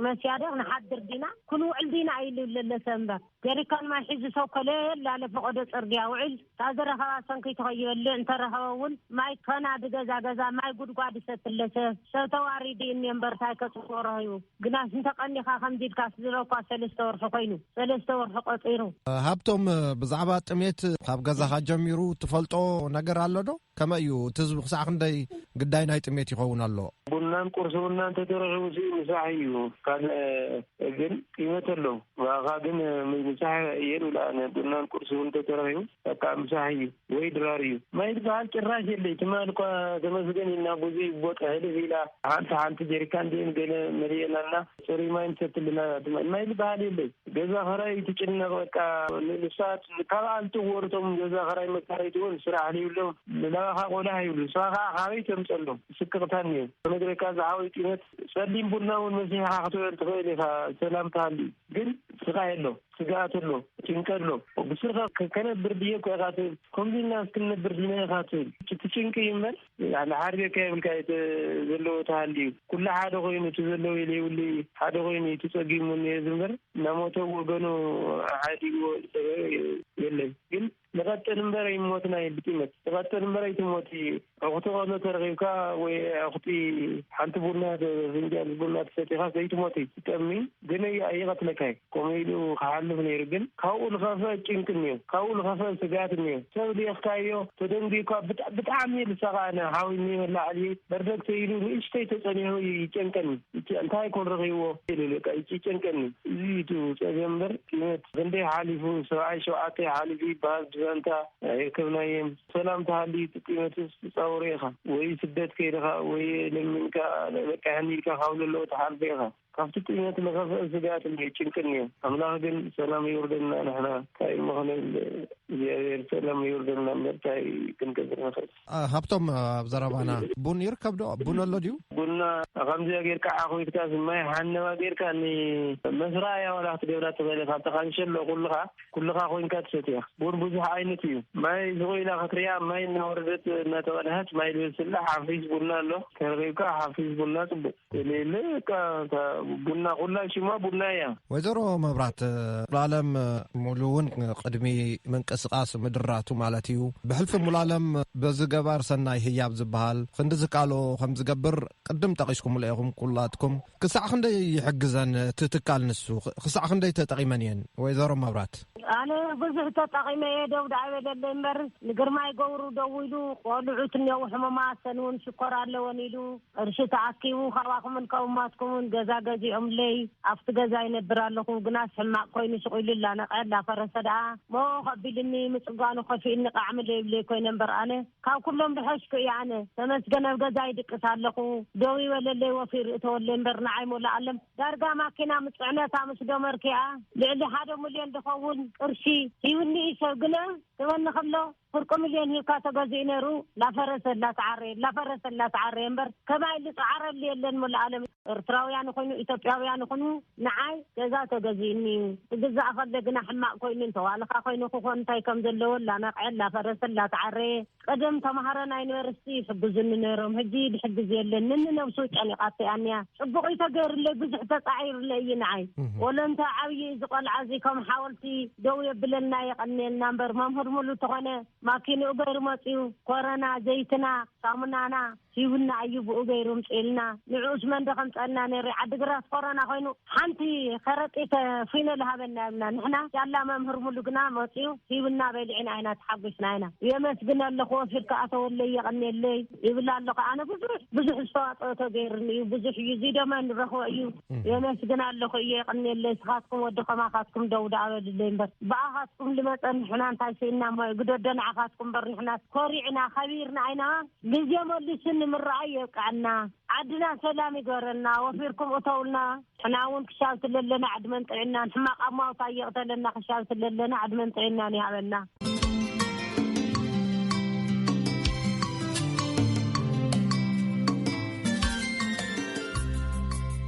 መስያደ ንሓድር ዲና ክንውዕል ዲና? ኢሉ ለለሰ እምበር ጀሪካን ማይ ሒዙ ሰብ ኮለል ላለ ፈቐዶ ጽርግያ ውዕል። እታ ዝረኸባ ሰንኪ ተኸይበልዕ እንተረኸበ እውን ማይ ከና ብገዛ ገዛ ማይ ጉድጓድ ይሰትለሰ ሰብ ተዋሪዲ እኒ እምበር እንታይ ከጽዎ ረኸቡ? ግናስ እንተቐኒኻ ከምዚ ኢልካ ዝበኳ ሰለስተ ወርሒ ኮይኑ፣ ሰለስተ ወርሒ ቆጺሩ። ሃብቶም፣ ብዛዕባ ጥሜት ካብ ገዛኻ ጀሚሩ ትፈልጦ ነገር ኣሎ ዶ? ከመይ እዩ እቲ ህዝቢ ክሳዕ ክንደይ ግዳይ ናይ ጥሜት ይኸውን ኣሎ? ቡናን ቁርሲ ቡና እንተተረኺቡ ሲ ምሳሕ እዩ። ካልእ ግን ቂመት ኣሎ። ብኣኻ ግን ምሳሕ እየ ዝብል ኣነ። ቡናን ቁርሲ እውን እንተተረኺቡ በቃ ምሳሕ እዩ ወይ ድራር እዩ። ማይ ዝበሃል ጭራሽ የለይ። ትማል እኳ ተመስገን ኢልና ብዙይ ቦጥ ሕልፍ ኢላ ሓንቲ ሓንቲ ጀሪካን ደን ገለ መሊኤናልና ጽሩይ ማይ ንሰትልና። ትማል ማይ ዝበሃል የለይ። ገዛ ኸራይ ትጭነቕ በቃ። ንሳት ካብኣ ዝጥወሩ እቶም ገዛ ኸራይ መካረይቲ እውን ስራሕ ዘይብሎም ንላባኻ ቆላሕ ይብሉ። ንስኻ ከዓ ካበይ ተምፀሎም? ስቅቕታ እኒኦ። ክነግረካ ዝዓበዩ ጢመት ጸሊም ቡና እውን መሲሕኻ ክትውዕል ትኽእል ኢኻ። ሰላም ተሃልዩ ግን ስቓይ ኣሎ፣ ስግኣት ኣሎ፣ ጭንቀት ኣሎ። ብስርኻ ከ-፣ ከነብር ድየ እኮ ኢኻ ትብል። ከምዚ ኢልና እስክንነብር ዲና ኢኻ ትብል። እቲ ጭንቂ እዩ እምበር፣ ያለ ሓርቤካ የብልካ እቲ ዘለዎ ተሃልዩ። ኩሉ ሓደ ኮይኑ፣ እቲ ዘለዎ ዘይብሉ ሓደ ኮይኑ፣ እቲ ጸጊሙ እኒኦ ዝምበር፣ እናሞተ ወገኑ ሓዲግዎ ዝጸገበ የለን። ግን ንቐጥል እምበር ኣይሞትና እዩ ብጢመት። ንቐጥል እምበር ኣይትሞት እዩ። ዕኹቲ ቆሎ ተረኺብካ ወይ ዕኹቲ ሓንቲ ቡና ተ-፣ ፍንጃል ቡና ተሰቲኻ ዘይትሞት እዩ። ትጠሚ ግን ኣይ-፣ ኣይቐትለካ እዩ። ከምኡ ኢሉ ክሓልፍ ነይሩ። ግን ካብኡ ልኸፈ ጭንቂ እኒኦ። ካብኡ ልኸፈ ስግኣት እኒኦ። ሰብ ልኢኽካዮ፣ ተደንጒካ ብጣ-፣ ብጣዕሚ ልሳኻ ኣነ ሓዊኒ መላዕሊ በርደግ ተይሉ ንእሽተይ ተጸኒሑ ይጨንቀኒ። ይጨ-፣ እንታይ ኮን ረኺብዎ? ኢሉ በቃ ይጨንቀኒ። እዚ እዩ እቲ ጸገም እምበር ጢመት ክንደይ ሓሊፉ፣ ሰብዓይ ሸውዓተ ሓሊፉ ይበሃል። ሰላምታ ኣይረከብናየን። ሰላም ተሃልዩ ጥጢመትስ ትጻወሮ ኢኻ፣ ወይ ስደት ከይድኻ፣ ወይ ለሚንካ በቃ ሕኒ ኢልካ ካብ ለለዉ ትሓልፎ ኢኻ። ካብቲ ጥሜት ንኸፍእ ስግኣት እኒኦ፣ ጭንቂ እኒኦ። ኣምላኽ ግን ሰላም ይውርደልና። ንሕና እንታይ እሞ ክንብል፣ እግዚኣብሔር ሰላም ይውርደልና እምበር እንታይ ክንገብር ንኽእል? አ፣ ሃብቶም፣ ኣብ ዘረባና ቡን ይርከብ ዶ? ቡን ኣሎ ድዩ? ቡና ከምዚኣ ጌርካ ዓኹይትካስ ማይ ሓነዋ ጌርካ ንመስራያ ዋላ ክትገብራ ትኽእል ኢኻ። ኣብቲ ካንሸሎ ኩልኻ፣ ኩልኻ ኮይንካ ትሰትያ። ቡን ብዙሕ ዓይነት እዩ። ማይ ስቕ ኢላ ክትሪኣ ማይ እናወረደት እናተቐድሐት ማይ ልበስላ ሓፊስ ቡና ኣሎ። ተረኺብካ ሓፊስ ቡና ጽቡቕ። የለ፣ በቃ፣ እታ ቡና ኩላ ሽማ ቡና እያ። ወይዘሮ መብራት፣ ሙሉዓለም ሙሉ እውን ቅድሚ ምንቅስቃስ ምድራቱ ማለት እዩ፣ ብሕልፊ ሙሉዓለም በዚ ገባር ሰናይ ህያብ ዝበሃል ክንዲ ዝካሎ ከም ዝገብር ቅድም ጠቒስኩምሉ ኢኹም ኩላትኩም። ክሳዕ ክንደይ ይሕግዘን እቲ ትካል ንሱ? ክሳዕ ክንደይ ተጠቒመን እየን ወይዘሮ መብራት? ኣነ ብዙሕ ተጠቒመ እየ፣ ደው ደኣ በለለይ እምበር፣ ንግርማይ ገብሩ ደዊሉ፣ ቆልዑት እኒአው ሕሙማት፣ ሰን እውን ሽኮር ኣለወን ኢሉ፣ ቅርሺ ተኣኪቡ፣ ካባኹምን ከኡማትኩምን ገዛ ገዚኦምለይ፣ ኣብቲ ገዛ ይነብር ኣለኹ፣ ግናስ ሕማቕ ኮይኑ፣ ስቕ ኢሉ ላነቐ፣ ላፈረሰ ደኣ፣ ሞ ከቢልኒ፣ ምጽጋኑ ከፊእኒ፣ ቃዕሚ ለይብለይ ኮይነ እምበር፣ ኣነ ካብ ኩሎም ዝሐሽኩ እየ። ኣነ ተመስገን፣ ኣብ ገዛ ይድቅስ ኣለኹ፣ ደው ይበለለይ፣ ወፊር እተወለይ እምበር፣ ንዓይ ሞላ ኣለም ዳርጋ ማኪና ምጽዕነታ ምስ ደመርኪኣ፣ ልዕሊ ሓደ ሚልዮን ዝኸውን ቅርሺ ሂብኒ እዩ ሰብ። ግና ክበኒ ከሎ፣ ፍርቂ ሚልዮን ሂብካ ተገዚኡ ነይሩ፣ ላፈረሰ ላተዓረየ፣ ላፈረሰ ላተዓረየ እምበር፣ ከማይ ዝጸዓረሉ የለን። ሙሉእ ዓለም ኤርትራውያን ይኹኑ፣ ኢትዮጵያውያን ይኹኑ፣ ንዓይ ገዛ ተገዚኡኒ እዩ። ክግዛእ ከሎ ግና ሕማቕ ኮይኑ፣ እንተዋልኻ ኮይኑ ክኾን እንታይ ከም ዘለዎ፣ ላነቕዐ፣ ላፈረሰ ላተዓረየ። ቀደም ተማሃሮ ናይ ዩኒቨርሲቲ ይሕግዙኒ ነይሮም፣ ሕጂ ዝሕግዝ የለን። ንንነብሱ ጨኒቓቶ እያ እኒኣ። ጽቡቕ እዩ ተገይሩለይ፣ ብዙሕ ተጻዒሩለይ እዩ ንዓይ። እህ። ወለንታ ዓብዪ፣ እዚ ቆልዓ እዚ ከም ሓወልቲ ደው የብለልና፣ የቐንየልና እምበር፣ መምህር ሙሉ ተኾነ ማኪንኡ ገይሩ መጺኡ፣ ኮረና፣ ዘይትና፣ ሳሙናና ሂቡና እዩ፣ ብኡ ገይሩ ምጽኢልና። ንዕኡስ መን ዶ ከምጸልና ነይሩ? ዓዲግራት ኮረና ኮይኑ ሓንቲ ከረጢት ፊኖ ልሃበና ይብልና። ንሕና ያላ መምህር ሙሉ ግና መጺኡ ሂብና በሊዕና ኢና ተሓጒስና ኢና። የመስግን ኣለኹ፣ ወፊርካ ኣተወለይ፣ የቐንየለይ ይብል ኣለኹ። ኣነ ብዙሕ፣ ብዙሕ ዝተዋጽኦ ተገይሩኒ እዩ። ብዙሕ እዩ፣ እዚ ደማ ንረኽቦ እዩ። እህ። የመስግን ኣለኹ እየ፣ የቐንየለይ። ስኻትኩም ወዲ ከማኻትኩም ደው ደኣ በልለይ እምበር፣ ብኣኻትኩም ልመጸ ንሕና እንታይ ስኢና እሞ፣ ግደዶ ንዓኻትኩም እምበር፣ ንሕና ኮሪዕና፣ ከቢርና ኣይና። ግዜ መሊሱ ንምረኣይ የብቅዐና። ዓድና ሰላም ይግበረልና፣ ወፊርኩም እተውልና። ንሕና እውን ክሻብ ትለለና ዕድመን ጥዕናን፣ ሕማቕ ኣማውታ ይቕተለና፣ ክሻብ ትለለና ዕድመን ጥዕናን ይሃበና።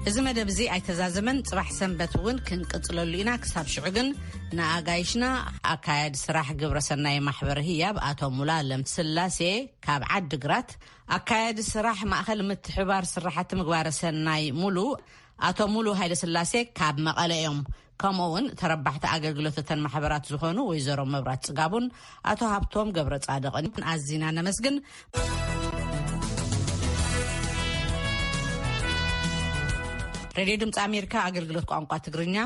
እዚ መደብ እዚ ኣይተዛዘመን። ጽባሕ ሰንበት እውን ክንቅጽለሉ ኢና። ክሳብ ሽዑ ግን ንኣጋይሽና ኣካያዲ ስራሕ ግብረ ሰናይ ማሕበር ህያብ ኣቶ ሙሉዓለም ስላሴ ካብ ዓዲግራት፣ ኣካያዲ ስራሕ ማእኸል ምትሕባር ስራሕቲ ምግባረ ሰናይ ሙሉ ኣቶ ሙሉ ሃይለ ስላሴ ካብ መቐለ እዮም። ከምኡ እውን ተረባሕቲ ኣገልግሎት እተን ማሕበራት ዝኾኑ ወይዘሮ መብራት ጽጋቡን ኣቶ ሃብቶም ገብረ ጻድቕን ኣዚና ነመስግን። ሬድዮ ድምፂ ኣሜሪካ ኣገልግሎት ቋንቋ ትግርኛ